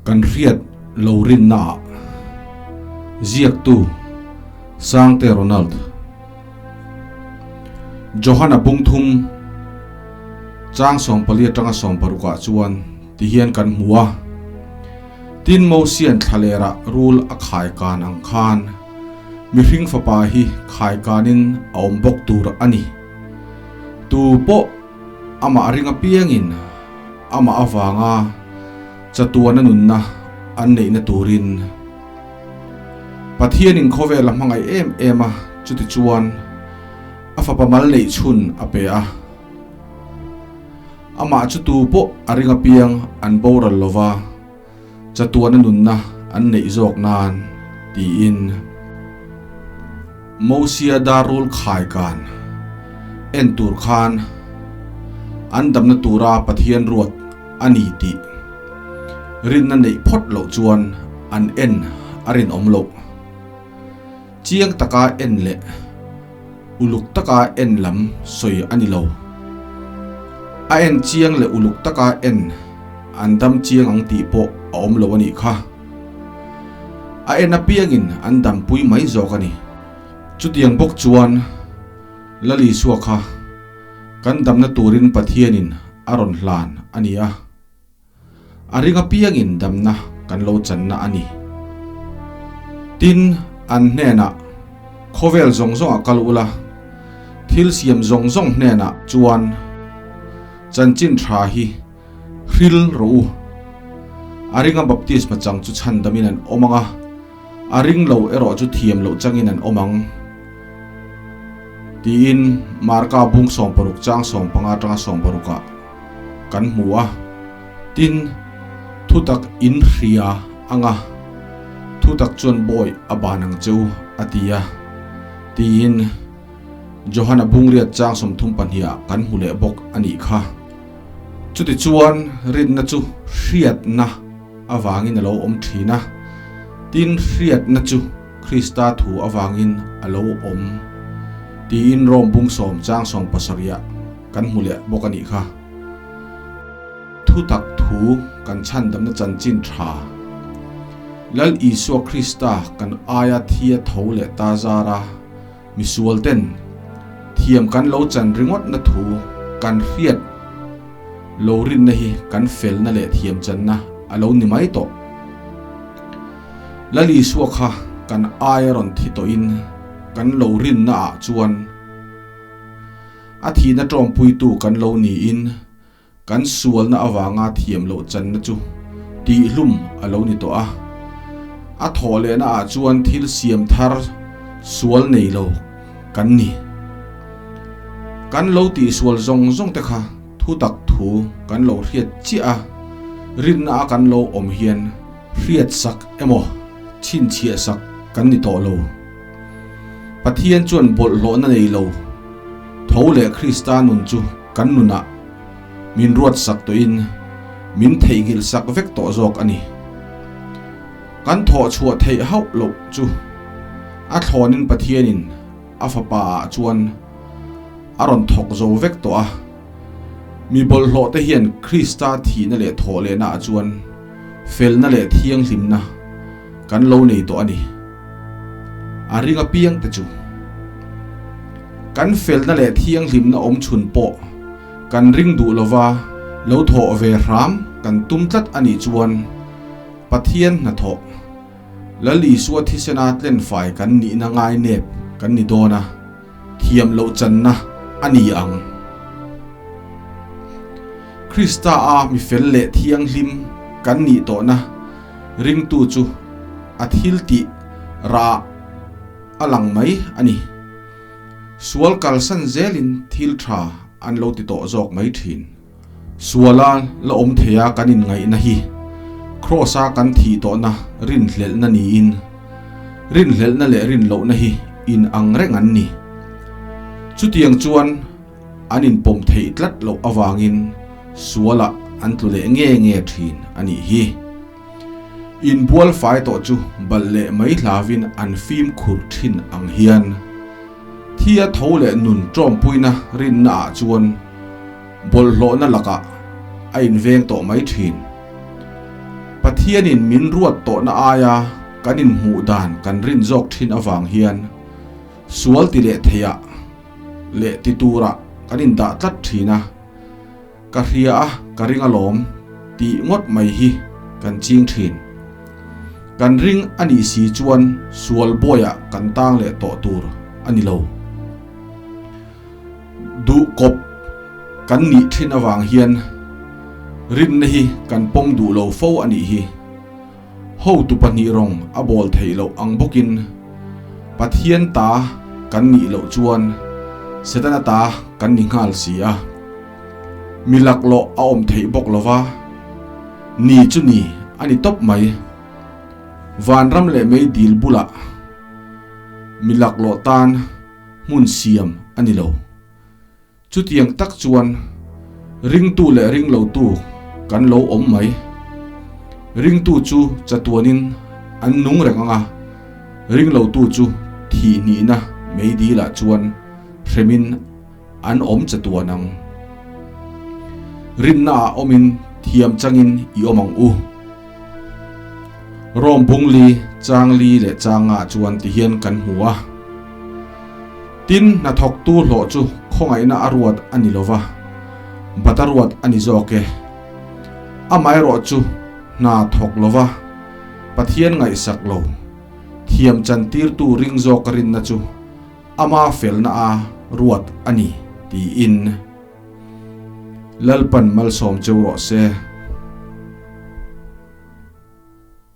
Kan hriat lo rinna ah ziaktu Sangte Ronald Johana bungthum chang 14 atanga 16 ah chuan tihian kan hmu a. Tin Mosian thlalera rul a khai kan ang khan mihring fapa hi khai kanin a awm bawk tur a ni. Tu pawh amah ring apiangin amah avanga chatuana nunna an neihna turin Pathianin khawvel a hmangaih em em a, chuti chuan a fapa mal neih chhun a pe a. Amah chu tu pawh a ring apiang an boral lova, chatuana nunna an neih zawk nan tiin Mosia darul khai kan en tur khan an damna tura Pathian ruat a ni tih rinna neih phawt loh chuan an en a rinawm loh. Chiang taka en leh uluk taka en lam sawi a ni lo. A en chiang leh uluk taka en an dam chiang ang tih pawh a awm lo a nih kha. A en apiangin an dampui mai zawk a ni. Chutiang bawk chuan Lal Isua kha kan damna turin Pathianin a rawn hlan a ni a. A ring apiangin damna kan lo channa a ni. Tin, an hnenah, Khawvel zawng zawngah kal ula, thil siam zawng zawng hnenah chuan chanchin tha hi hril rawh u. A ringa baptisma chang chu chhandamin an awm ang a, a ring lo erawh chu thiam loh changin an awm ang, tiin Marka bung 16 chang 15 atanga 16 ah kan hmu a, tin, thutak in hria anga thutak chuan bawi a ban ang cheu a ti a, tiin Johana bungriat chang 32 ah kan hmu leh bawk a nih kha. Chutichuan rinna chu hriatna avangin a lo awm thin a, tin hriatna chu Krista thu avangin a lo awm tiin Rome bung 10 chang 17 ah kan hmu leh bawk a nih kha. Thutak thu kan chhandamna chanchin tha. Lal Isua Krista kan aia thia tho leh ta zara misual ten thiam kan lo chan ringawtna thu kan hriat lo rinna hi kan felna leh thiam channa a lo ni mai tawh. Lal Isua kha kan aia rawn thi tawhin kan lo rinna ah chuan a thihna tawngpuitu kan lo niin kan sualna avanga thiam loh channa chu tihhlum a lo ni tawh a. A thawh lehna ah chuan thil siam thar sual nei lo kan ni. Kan lo tihsual zawng zawng te kha thutak thu kan lo hriat chiah a, rinna a kan lo awm hian hriat sak emaw chhinchhiah sak kan ni tawh lo. Pathian chuan bawlhhlawhna nei lo tho leh Krista nun chu kan nunah min ruat sak tawhin min theihnghilh sak vek tawh zawk a ni. Kan thawh chhuah theih hauh loh chu a thlawnin Pathianin a fapa ah chuan a rawn thawk zo vek tawh a. Mi bawlhhlawh te hian Krista thihna leh thawh lehna ah chuan felna leh thianghlimna kan lo nei tawh a ni. A ring apiang te chu kan felna leh thianghlimna awm chhun pawh kan ring duh lova lo thawh ve hram kan tum tlat a nih chuan Pathian hnathawh Lal Isua thisena tlenfai kan nihna ngai nep kan ni dawn a, thiam loh channa a ni ang. Krista a mi fel leh thianghlim kan nih tawhna ringtu chu a thil tih rah a lang mai a ni. Sual kalsan zelin thil tha an lo ti tawh zawk mai thin. Suala la awm theia kan inngaihna hi Kraws-a kan thih tawhna rinhlelhna niin rinhlelhna leh rinlohna hi inang reng an ni. Chutiang chuan an inpawm theih tlat loh avangin sualah an tlu leh nge nge thin a nih hi. Inbual fai tawh chu balh leh mai hlavin an fimkhur thin ang hian thia tho leh nun tawmpuina rinna ah chuan bawlhhlawhna lakah a inveng tawh mai thin. Pathianin min ruat tawhna aia kan inhmuh dan kan rin zawk thin avang hian sual ti leh theiah leh ti turah kan indah tlat thin a, ka hria a ka ring alawm tih ngawt mai hi kan ching thin. Kan ring a nih si chuan sual bawiah kan tang leh tawh tur a ni lo. Duh kawp kan nih thin avang hian rinna hi kan pawm duh lo fo a nih hi. Hotu pahnih rawng a bawl theih loh ang bawkin Pathian ta kan nih loh chuan Setana ta kan ni nghal si a. Mi laklawh a awm theih bawk lo va, ni chu ni a ni tawp mai. Vanram leh meidil bulah mi laklawh tan hmun siam a ni lo. Chutiang tak chuan ringtu leh ringlotu kan lo awm mai. Ringtu chu chatuanin an nung reng ang a, ringlotu chu thih hnihna meidilah chuan hremin an awm chatuan ang. Rinnaah awmin thiam changin i awm ang u. Rom bungli, changli leh changah chuan tihian kan hmu a. Tin, hnathawktu hlawh chu khawngaihna a ruat a ni lo va, bat a ruat a ni zawk e. Amaherawh chu hna thawk lo va, Pathian ngaihsak lo, thiam chantirtu ring zawk rinna chu ama felna a ruat a ni, tiin Lalpan malsawm cheu rawh se.